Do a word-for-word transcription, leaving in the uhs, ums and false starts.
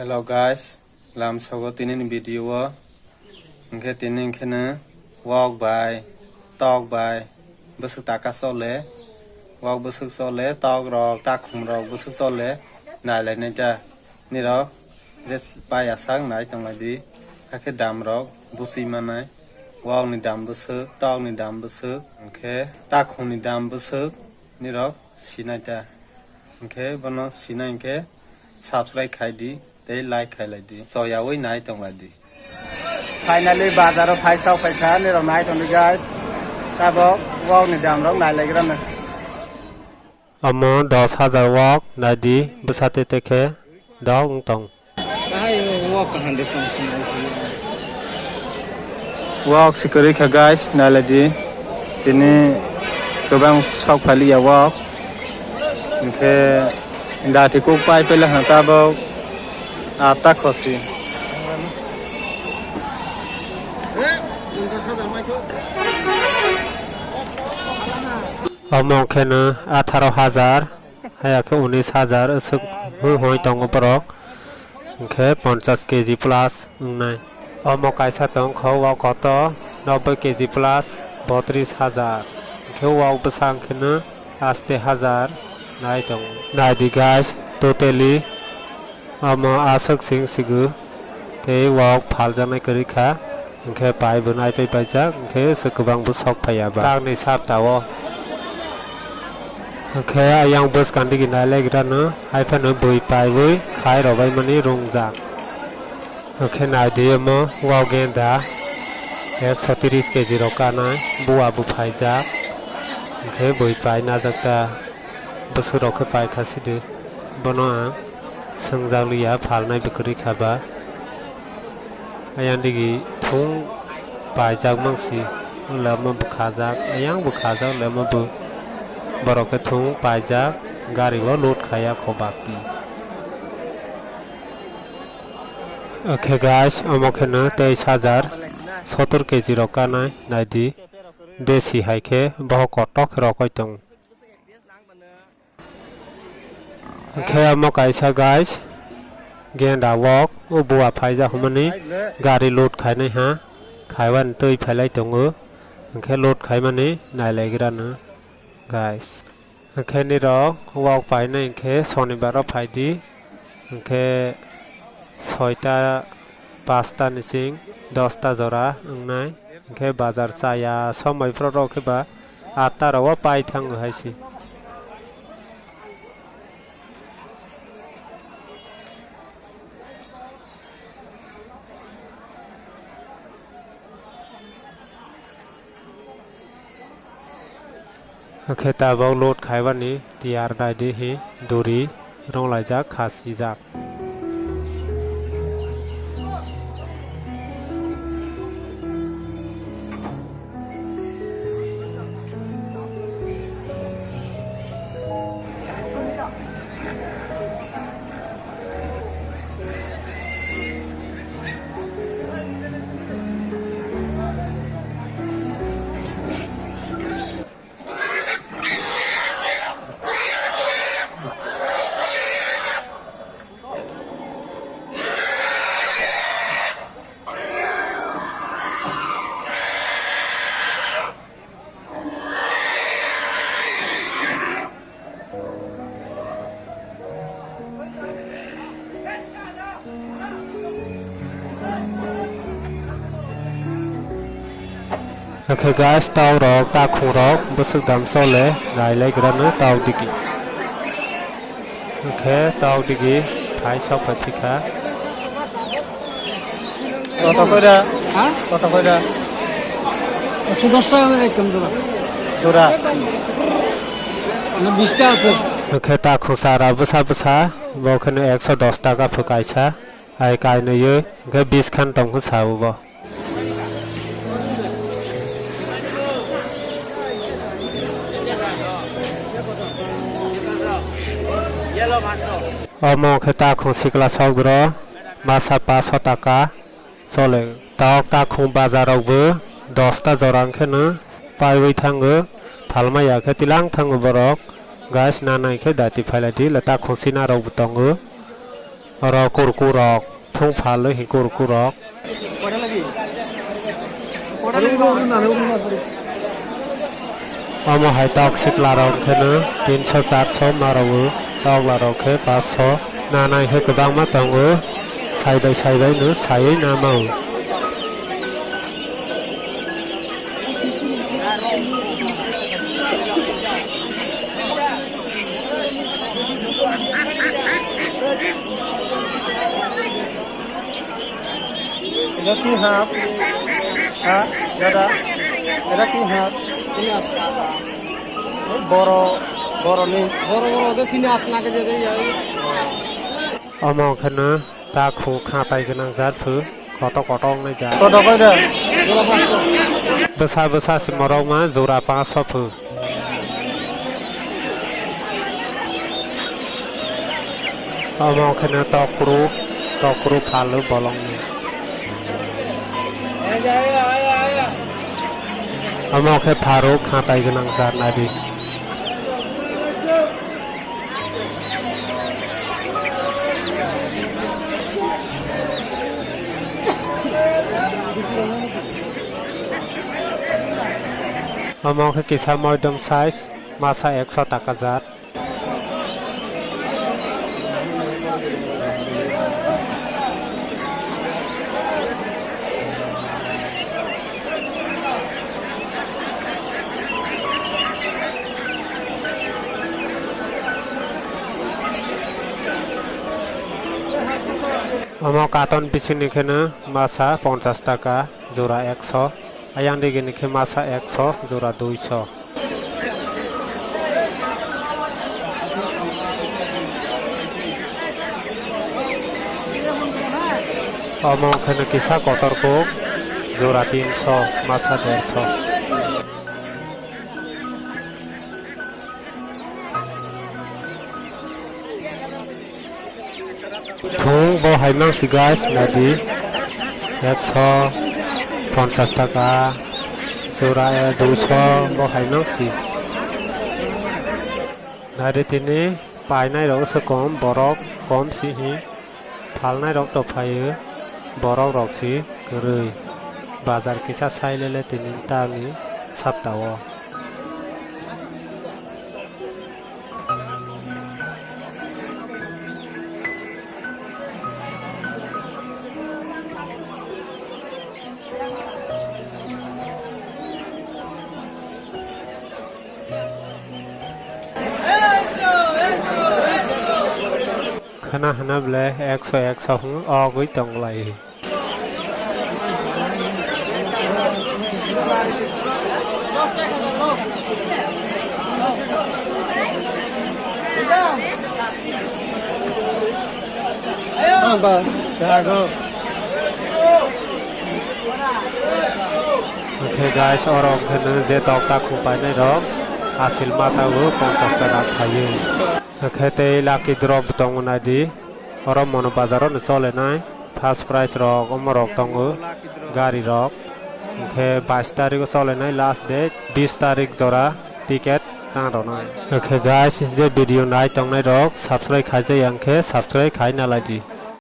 Hello guys, lamsogo tini ni video o, hwnkhe tini hwnkhe no wok bai, tok bai, bwswk taka chole, wok bwswk chole, tok rok, takhum rok bwswk chole, nai lai nai ta. Nirok je pai asak nai tong lai di, hakhe dam rok bwswi manai, wok ni dam bwswk, tok ni dam bwswk, hwnkhe takhum ni dam bwswk, nirok sinai ta. Hwnkhe bono sinai hwnkhe subscribe khai di tei like khai lai di. Choyaui nai tong lai di. Finally bazaro phai chao phaikha, nirok nai tong di guys. Tabok wok ni dam rok nai lai gra na. Omo dos hajar wok nai di, bwsa tete khe dok wng tong. Wok kaham de tong sini. Wok si kwrwi kha guys, nai lai di. Tini kwbang sok phali ya wok. Hwnkhe dati kuk pai pele ha tabok atta khosi. Omo khe no atharo hajar. Haya khe unis hajar aswk hoi hoi tongo borok, hwnkhe ponchas K G plus wngnai. Omo kaisa tong kho, o koto noboi K G plus botris hajar, hwnkhe o bwsa hwnkhe no aste hajar nai tongo. Nai di guys, totally omo aswk sing sigo. Tei wok phaljaknai kwrwi kha, hwnkhe pai bo naipai paijak, hwnkhe se kwbang bo sok phaiya ba. Takni sapta o. Hwnkhe ayang bwskang digi nai lai gra no, hai phano bui paiwi khai rwbaimani rungjak. Hwnkhe nai di omo wok genda ekso tris K G rok kanai, bua bo phaijak. Hwnkhe bui pai najak ta. Bwswk rok khe pai kha sidi. Bono ang swngjak liya, phalnai bwkrwi kha ba. Ayang digi thung paijak mangsi, lama bwkhajak, ayang bwkhajak lama bo. Borok khe thung paijak, gari o load khaiya kho bakti. Oke guys, omo khe no teis hajar sottor K G rok kanai, nai di. Desi hai khe bohok kotor khe rokoi tong. Hwnkhe omo kaisa guys, genda wok, o bua phaijak hwnmani gari load khainai ha, khaiwani twi phailai tongo, hwnkhe load khaimani nailaigrano guys. Hwnkhe nirok wok painai hwnkhe sonibaro phaidi, hwnkhe soita pasta ni sing dosta jora wngnai, hwnkhe bazar chaya somoi phoro rok khe ba atta rok o pai thango hai se. Hwnkhe tabok load khaibani tiyar naidi hi duri rwnglaijak, khasijak. Hwnkhe guys, tok rok, takhuk rok, bwswk dam chole, nailai grano tok digi. Hwnkhe tok digi phai sok phai thikha. কত কইরা? হ্যাঁ? কত কইরা? একশো দশ টাকা করে একদম জোড়া। জোড়া। মানে বিশটা আছে। Hwnkhe takhuk sara bwsa bwsa, bo kheno ekso dos taka pho kaisa, ai kainwi, hwnkhe bis khan tongkha sao bo. Omo khe takhung sikla sokdro masa paso taka chole. Tok takhung bazar rok bo dosta jora wngkhe no paiwi thango, phalma ya khe tilang thango borok. Guys, nanai khe dati phailai di, le takhung sina rok bo tongo. Oro kurku rok, thung phalwi hi kurku rok. Omo hai tok sikla rok kheno tinso charso ma rwo, tokla rok khe paso, nanai khe kwbangma tongo, saibai saibai no saiwi na mao. এটা কি হাঁস? হ্যাঁ, দাদা, এটা কি হাঁস? বড়, বড় নেই। বড় বড় ওদের সিনে আসনা কে যে এই, এই। Omo kheno takhung khatai gwnang jat phu, koto koto wngnai jat. Koto koi da? Bwsa bwsa se morok ma jora paso phu. Omo khe no tokru, tokru phalu bolongni. Omo khe pharu khatai gwnang jar nadi. Omo khe kisa moidom size, masa ekso taka jat. Omo katon bisingni kheno masa ponchas taka, jora ekso. Ayang digini khe masa ekso, jora duiso. Omo wngkha no kisa kotor kuk, jora tinso, masa derso. Thung bo hai mang si guys, nadi ekso ponchas taka, jora duiso bo hai mang si. Nadi tini painai rok se kom, borok kom si hi. Phalnai rok to phaio, borok rok si kwrwi. Bazar kisa sai lele tini tamni saptao. Khana hwna ble ekso ekso hwn ogwi tonglai. Hwnkhe guys, oro hwnkhe no je tok takhuk painai rok asil mata o ponchas taka khaio. Hwnkhe tei lucky draw bo tongo naidi. Oro Mono Bazar o no cholenai first prize rok, omo rok tongo gari rok. Hwnkhe bais tarik o cholenai last date, bis tarik jora ticket tang rwnai. Hwnkhe guys, je video nai tongnai rok subscribe khaijak ya hwnkhe subscribe khai nalai di.